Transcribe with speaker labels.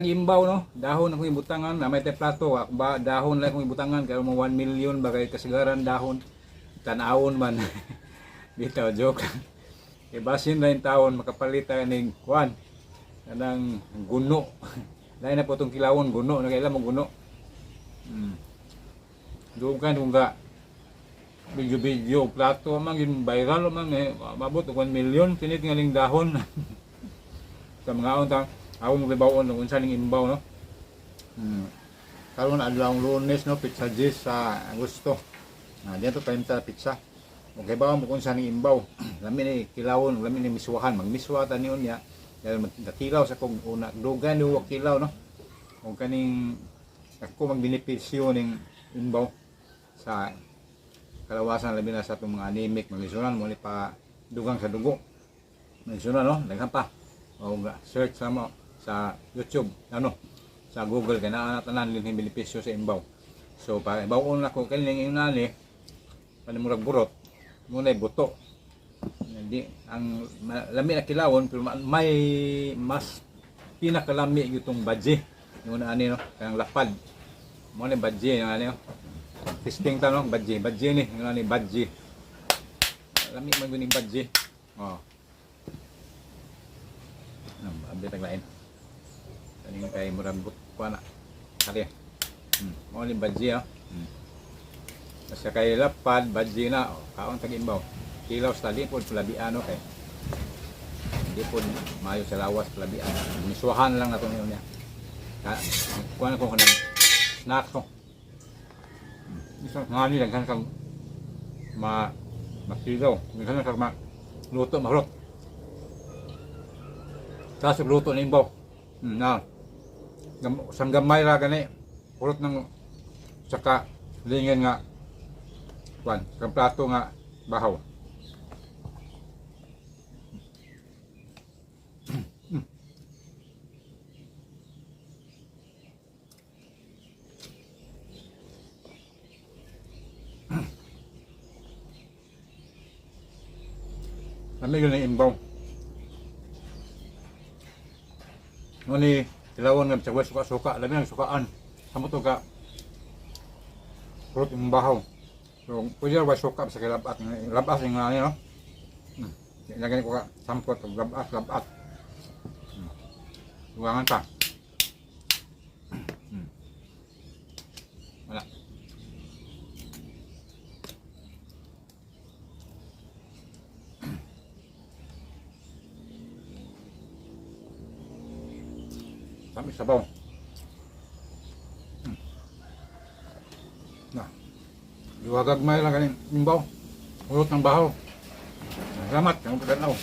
Speaker 1: Imbaw, no, dahon akong ibutangan na may tay plato ako ba, dahon lang akong ibutangan kay mo 1 million ba kay kasagaran dahon tan-awon man. Bitaw, joke lang. Kay basin ra yung taon makapalit ta ning kuan kanang guno. Lain na po tong kilawon, guno na kaila mo guno. Doon ka nung ga video video plato man gin viral man eh, mabot og 1 million tinit nga ning dahon. Sa mga unta ako mo gibawon kung unsa ning imbaw, no. Karon adlaw Lunes, no, petsa 10 sa Agosto. Ah, dito 30 petsa. Okay ba mo kung unsa ning imbaw? Lami ni kilawon, lami ni miswahan, magmiswa ta niyon niya. Dahil nakilaw sa kong una, dugan ni wa kilaw, no. Og kaning ako magbenepisyo ning imbaw sa kalawasan, labi na sa atong mga anemic, maglisunan mo ni pa dugang sa dugo. Maglisunan, no, daghan pa. O search sa mo sa YouTube, ano, sa Google kay naa na tanan din benepisyo sa imbaw. So para ibawon nako kaning inani kanang murag burot mo na buto. Hindi ang lami na kilawon, pero may mas pinakalami gyud badji yung ani, no, kanang lapad mo ni badji yung ani, no. Testing ta, no, badji, badji ni yung ani badji. Lami man gyud ning badji. Oh. Ano, abi taglain. Kaning kay murag but kuha na. Kari. Mo ni badji, oh. Basta kay lapad, badji na, oh, kaon tag imbaw. Kilaw sa di pod palabian, okay. Hindi po maayo sa lawas palabian. Miswahan lang nato niyo niya. Ka, kuha na ko kanang snack ko. Isa nga ni daghan kang ma makilaw. Daghan kang ma luto mahurot. Tapos luto na imbaw. Na. Sang gamay ra gani. Hurot ng saka lingin nga kwan, kang plato nga bahaw. Lami yun ang imbaw. No ni tilawon nga bisag suka-suka, lami ang sukaan. Samot to ka hurot yung bahaw. So, pwede ra ba suka sa kay labas, labas yung ano, no? Ilagay ko ka sampot og labas, labas. Dugangan pa. Wala. Sami sabaw. Na. Duha gagmay lang kaning imbaw. Hurot ng bahaw. Salamat, ang pagkatao.